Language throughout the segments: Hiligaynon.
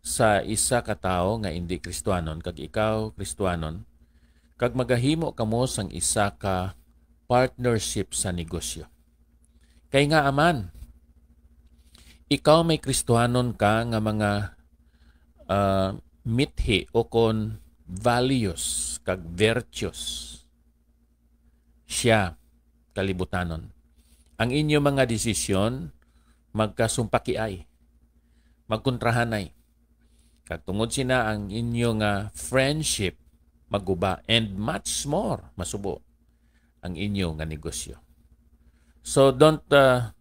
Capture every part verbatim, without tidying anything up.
sa isa ka tawo nga indi Kristiyanon kag ikaw Kristiyanon, kag magahimo kamo sang isa ka partnership sa negosyo. Kay ngaa man, ikaw may Kristiyanon ka nga mga, ah, mithi o kon values kag virtues, siya kalibutanon. Ang inyo mga desisyon magkasumpakiay, magkontrahanay. Kag tungod sina ang inyo nga friendship maguba, and much more, masubo ang inyo nga negosyo. So don't, uh,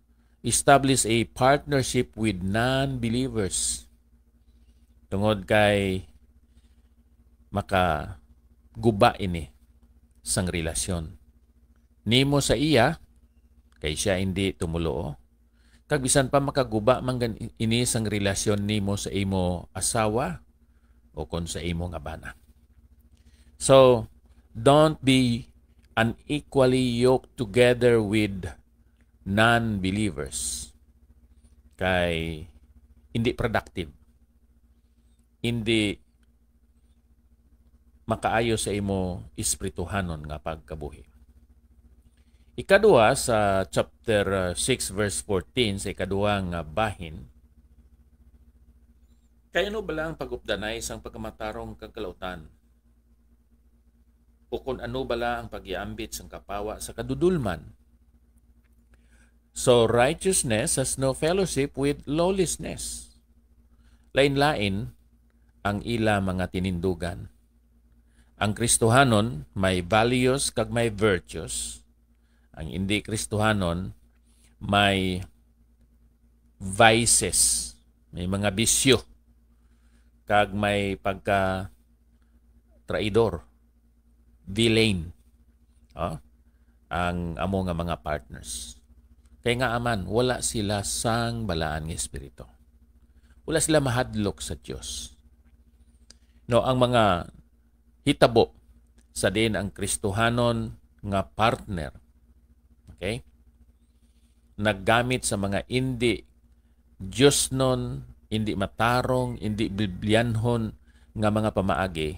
establish a partnership with non-believers, tungod kay makaguba ini sang relasyon nimo sa iya, kay siya indi tumoluo, kag bisan pa makaguba man gani ini sang relasyon nimo sa imo asawa o kon sa imo nga bana. So, don't be unequally yoked together with non-believers, kay hindi productive, hindi makaayo sa imo espirituhanon nga pagkabuhi. Ikadua, sa chapter, uh, six, verse fourteen, sa ikadua nga bahin, kay ano bala ang pag-updanay sang pagkamatarong kag kalautan? O kon ano bala ang pag-iambit sang kapawa sa kadudulman? So righteousness has no fellowship with lawlessness. Lain-lain ang ila mga tinindugan. Ang Kristohanon may values kag may virtues. Ang indi Kristohanon may vices, may mga bisyo, kag may pagka traidor, villain, oh, ang amo nga mga partners. Kay ngaa man, wala sila sang balaan nga espiritu. Wala sila mahadlok sa Dios. No, ang mga hitabo sa diin ang Kristohanon nga partner, okay, naggamit sa mga indi diosnon, indi matarong, indi Biblianhon nga mga pamaagi,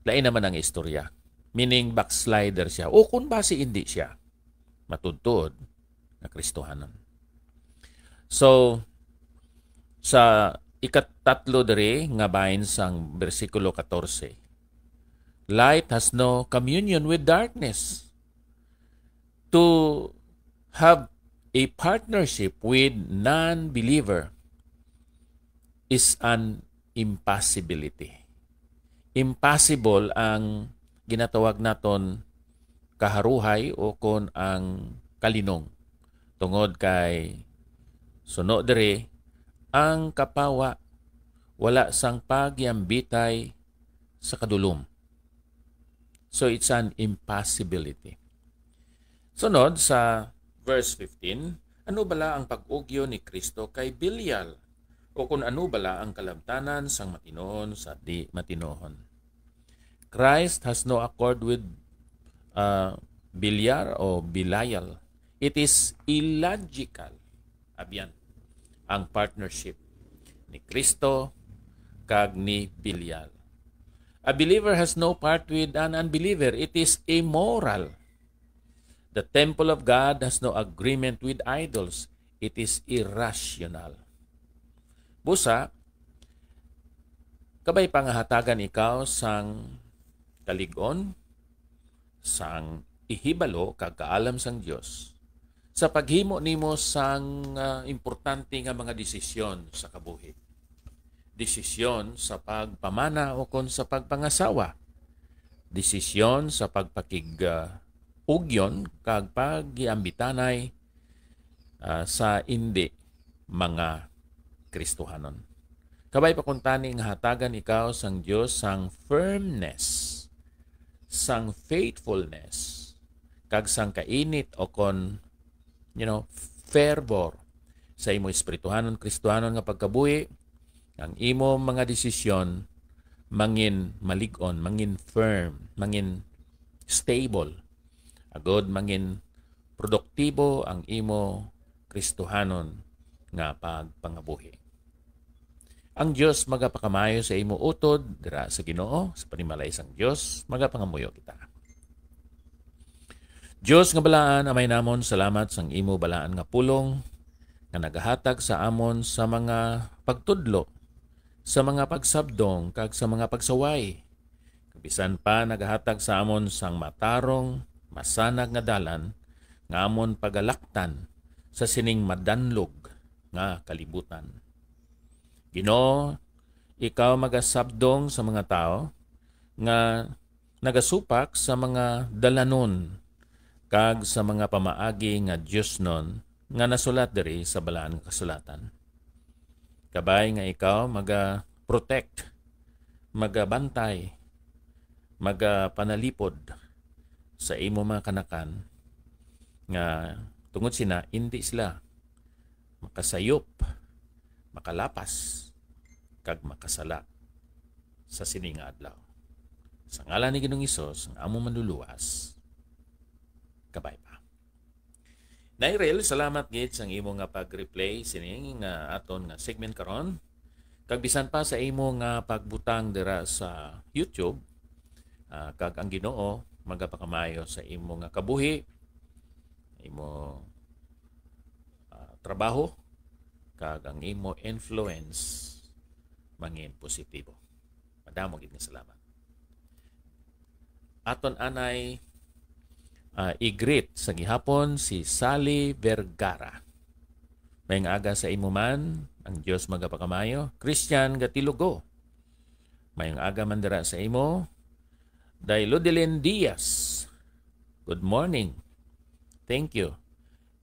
lain naman ang istorya. Meaning, backslider siya. O kung basi indi siya matuod-tuod nga Kristohanon. So, sa ikatatlo diri nga bahin sang bersikulo katorse, "Light has no communion with darkness." To have a partnership with non-believer is an impossibility. Impossible ang ginatawag naton kaharuhay o kon ang kalinong. Tungod kay suno diri, ang kapawa wala sang pagiambitay sa kadulom. So it's an impossibility. Sunod sa verse fifteen, ano bala ang pag-ugyon ni Kristo kay Belial? O kung ano bala ang kalamtanan sang matinuon sa di matinuon? Christ has no accord with, uh, Belial o Belial. It is illogical, abyan, ang partnership ni Kristo kag ni Belial. A believer has no part with an unbeliever. It is immoral. The temple of God has no agreement with idols. It is irrational. Busa, kabay pa nga hatagan ikaw sang kalig-on, sang ihibalo kag kaalam sang Dios sa paghimo nimo sang, ah, importante nga mga desisyon sa kabuhi. Desisyon sa pagpamana ukon sa pagpangasawa. Desisyon sa pagpakig-, ah, ugyon kag pagiambitanay, ah, sa indi mga Kristohanon. Kabay pa kuntani nga hatagan ikaw sang Dios sang firmness, sang faithfulness, kag sang kainit o kon, you know, fervor sa imo espirituhanon, Kristohanon nga pagkabuhi, ang imo mga desisyon mangin malig-on, mangin firm, mangin stable, agod mangin produktibo ang imo Kristohanon nga pagpangabuhi. Ang Dios magapakamayo sa imo utod dira sa Ginoo, sa panimalay sang Dios, magapangamuyo kita. Dios nga balaan, Amay namon, salamat sang imo balaan nga pulong nga nagahatag sa amon sa mga pagtudlo, sa mga pagsabdong, kag sa mga pagsaway. Kag bisan pa nagahatag sa amon sang matarong, masanag nga dalan nga amon pagalaktan sa sining madanlog nga kalibutan. Ginoo, ikaw magasabdong sa mga tawo nga nagasupak sa mga dalanon kag sa mga pamaagi nga diosnon nga nasulat diri sa Balaan nga Kasulatan. Kabay nga ikaw maga-protect, magabantay, magapanalipod sa imo mga kanakan, nga tungod sina indi sila makasayop, makalapas, kag makasala sa sini nga adlaw. Sa ngalan ni Ginoong Hesus, ang among Manluluwas, kabay pa. Nairel, salamat gid sang imo nga pag-replay sini nga aton nga segment karon. Kag bisan pa sa imo nga pagbutang dira sa YouTube, ah, kag ang Ginoo magapakamayo sa imo nga kabuhi, imo, ah, trabaho, kag ang imo influence mangin positibo. Madamo gid nga salamat. Aton anay, ah, i-greet sa gihapon si Sally Vergara. Mayong aga sa imo man, ang Dios magapakamayo. Christian Gatilugo, mayong aga man dira sa imo. Day Ludelin Diaz, good morning. Thank you.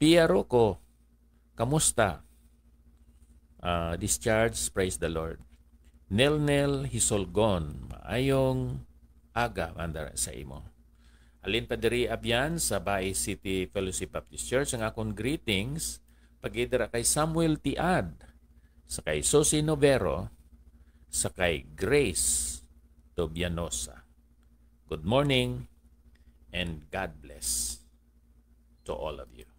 Pia Roco, kamusta? Ah, discharge, praise the Lord. Nelnel Hisolgon, maayong aga man dira sa imo. Alin pa diri abyan sa Bay City Fellowship Baptist Church, ang akon greetings pagidira kay Samuel Tiad, sa kay Susie Novero, sa kay Grace Tobianosa. Good morning and God bless to all of you.